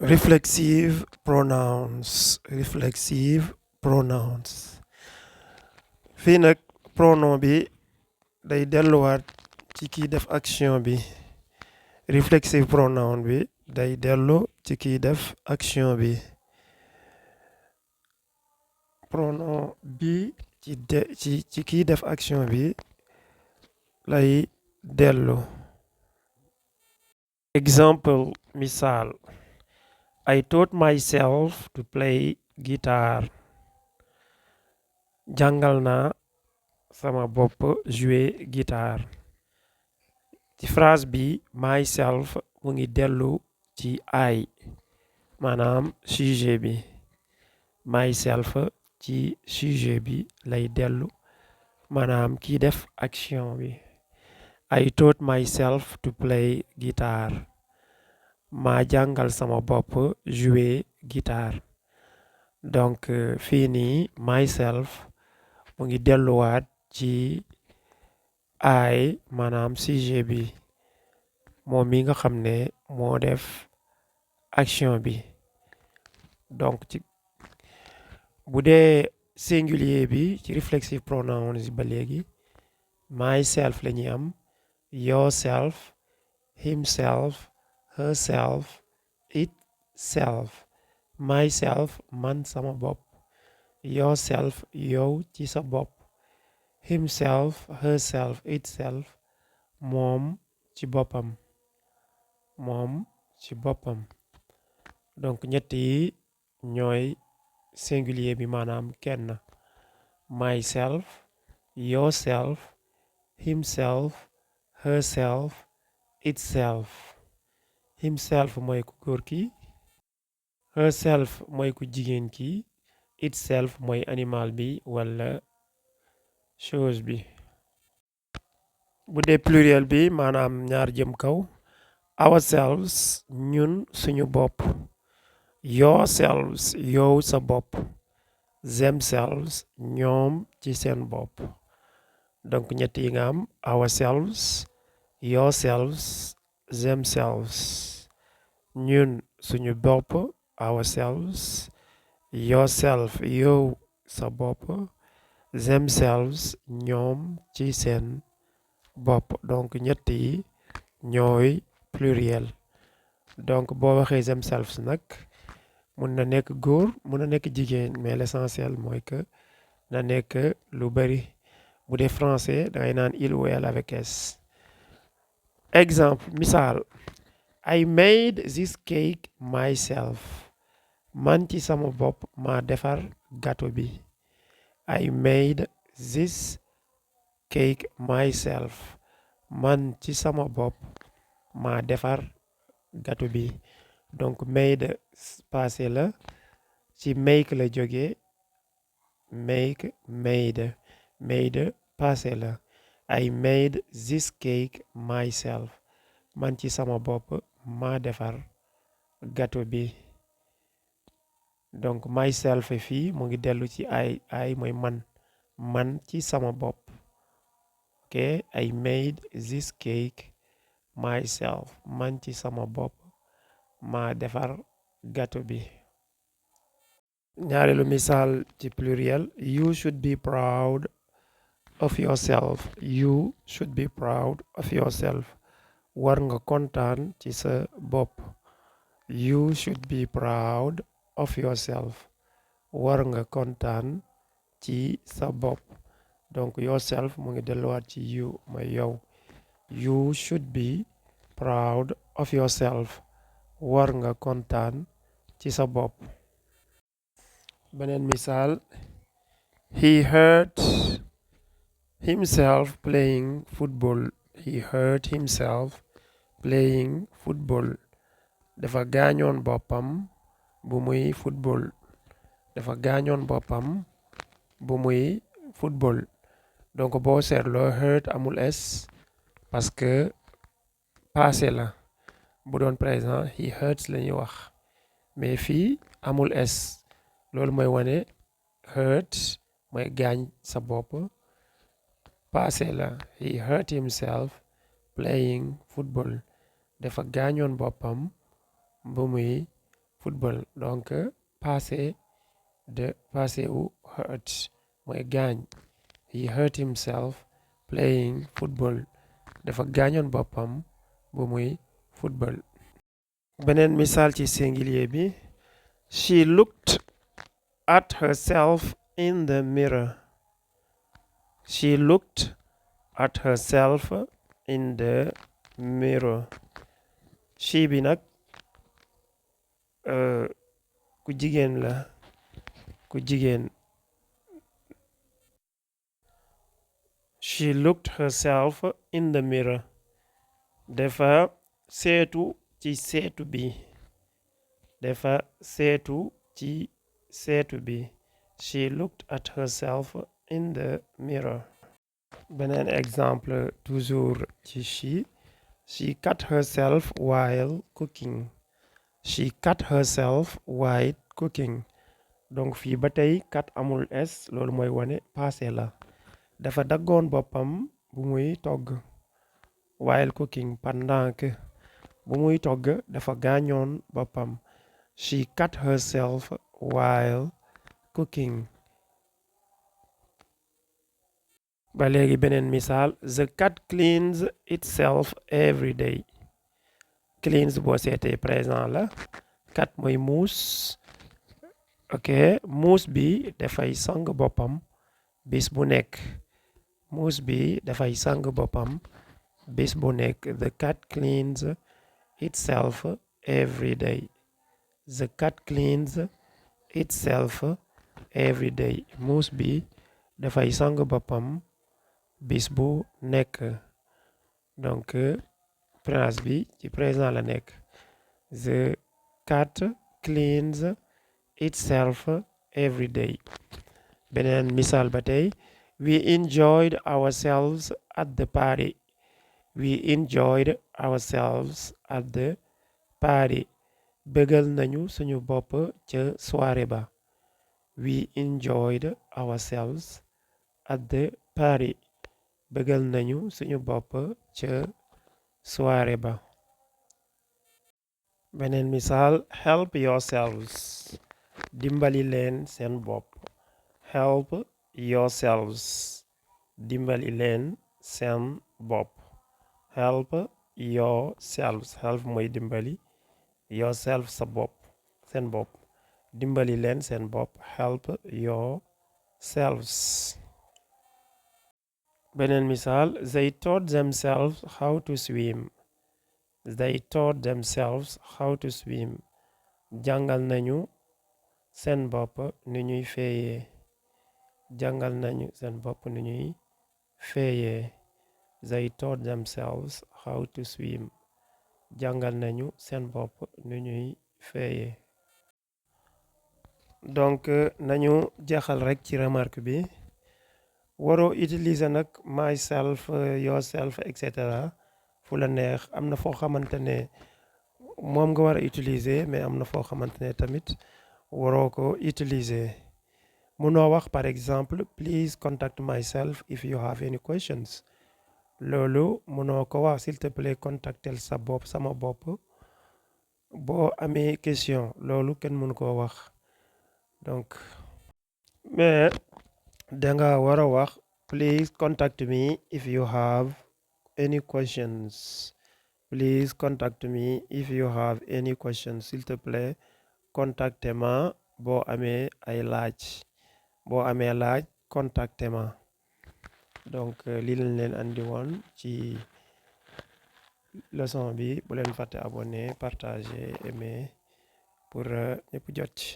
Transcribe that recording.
Reflexive pronouns. Fii nag pronom bi day delluwaat ci kiy def action bi. Reflexive pronoun bi day dellu ci kiy def action bi. Pronom bi ci kiy def action bi lay dellu. Example misaal. I taught myself to play guitar. Jàngal naa sama bopp jouer guitare. Ci phrase bi myself mu ngi dellu ci I maanaam sujet bi. Myself ci sujet bi lay dellu maanaam kiy def action bi. I taught myself to play guitar. maa jàngal sama bopp jouer guitare. Donc fii nii myself mu ngi delluwaat ci I maanaam sujet bi moom mi nga xam ne moo def action bi. Donc ci bu dee singulier bi ci reflexive pronouns ba léegi myself la ñuy am, yourself, himself, herself, itself. Myself man sama bopp, yourself yow ci sa bopp, himself, herself, itself moom ci boppam. Donc ñett yi ñooy singulier bi maanaam kenn. Myself, yourself, himself, herself, itself. Himself mooy ku góor ki, herself mooy ku jigéen ki, itself mooy animal bi walla chose bi. Bu dee pluriel bi maanaam ñaar jëm kaw ourselves ñun suñu bopp, yourselves yow sa bopp, themselves ñoom ci seen bopp. Donc ñett yi nga am ourselves, yourselves, themselves. Ñun suñu bopp ourselves, yourself yow sa bopp, themselves ñoom ci seen bopp. Donc ñett yi ñooy pluriel. Donc boo waxee themselves nag mun na nekk góor mun na nekk jigéen mais l'essentiel mooy que na nekk lu bari. Bu dee français dangay naan il ou elle avec S. Exemple misaal. I made this cake myself. Man ci sama bopp maa defar gâteau bi. I made this cake myself. Man ci sama bopp maa defar gâteau bi. Donc made passé la ci make la jógee make made passé la. I made this cake myself. Man ci sama bopp maa defar gâteau bi. Donc myself fii mu ngi dellu ci I mooy man ci sama bopp. Ok, I made this cake myself. Man ci sama bopp maa defar gâteau bi. Ñaareelu misaal ci pluriel you should be proud of yourself. You should be proud of yourself. War nga kontaan ci sa bopp. You should be proud of yourself. War nga kontaan ci sa bopp. Donc yourself mu ngi delluwaat ci you mooy yow. You should be proud of yourself. War nga kontaan ci sa bopp. Beneen misaal he hurt himself playing football. He hurt himself playing football. Dafa gaañoon boppam bu muy football. Dafa gaañoon boppam bu muy football. Donc boo seetloo hurt amul s parce que passé la. Bu doon présent he hurts la ñuy wax mais fii amul s loolu mooy wane hurt mooy gaañ sa bopp. Passé la he hurt himself playing football. Dafa gaañoon boppam bu muy football donc passé wu hurt mooy gaañ. He hurt himself playing football dafa gaañoon boppam bu muy football. beneen misaal ci singulier bi she looked at herself in the mirror. She looked at herself in the mirror. She bi nag ku jigéen la ku jigéen. She looked herself in the mirror. dafa seetu ci seetu bi. dafa seetu ci seetu bi. She looked at herself in the mirror. beneen exemple toujours ci she cut herself while cooking. She cut herself while cooking donc fii ba tey cut amul s loolu mooy wane passé la. dafa daggoon boppam bu muy togg. while cooking pendant que bu muy togg dafa gaañoon boppam. She cut herself while cooking. ba léegi beneen misaal the cat cleans itself every day. Cleans boo seetee présent la. cat mooy muus. ok muus bi dafay sang boppam bis bu nekk. muus bi dafay sang boppam bis bu nekk. The cat cleans itself every day. The cat cleans itself every day. muus bi dafay sang boppam bis bu nekk. donc phrase bi ci présent la nekk. The cat cleans itself every day. beneen misaal ba tey we enjoyed ourselves at the party. We enjoyed ourselves at the party. bëggal nañu suñu bopp ca soirée ba. We enjoyed ourselves at the party. bëggal nañu suñu bopp ca soirée ba. beneen misaal help yourselves. dimbali leen seen bopp. help yourselves. dimbali leen seen bopp. help yourselves. help mooy dimbali. yourself sa bopp seen bopp. dimbali leen seen bopp. help yourselves. beneen misaal they taught themselves how to swim. They taught themselves how to swim. jàngal nañu seen bopp nu ñuy féeyee. jàngal nañu seen bopp nu ñuy féeyee. They taught themselves how to swim. jàngal nañu seen bopp nu ñuy féeyee. donc nañu jeexal rek ci remarque bi. waroo utiliser nag myself yourself et cetera fu la neex. am na foo xamante ne moom nga war a utiliser mais am na foo xamante ne tamit waroo ko utiliser. munoo wax par exemple please contact myself if you have any questions. loolu munoo ko wax s'il te plaît contactel sa bopp sama bopp boo amee question. loolu kenn mënu koo wax donc mais danga war a wax please contact me if you have any questions. Please contact me if you have any questions. S'il te plaît contactez-moi boo amee ay laaj. boo amee laaj contactez-moi. donc lii lañ leen andi woon ci leçon bi. bu leen fàtte abonné partager aimer pour ñëpp jot ci.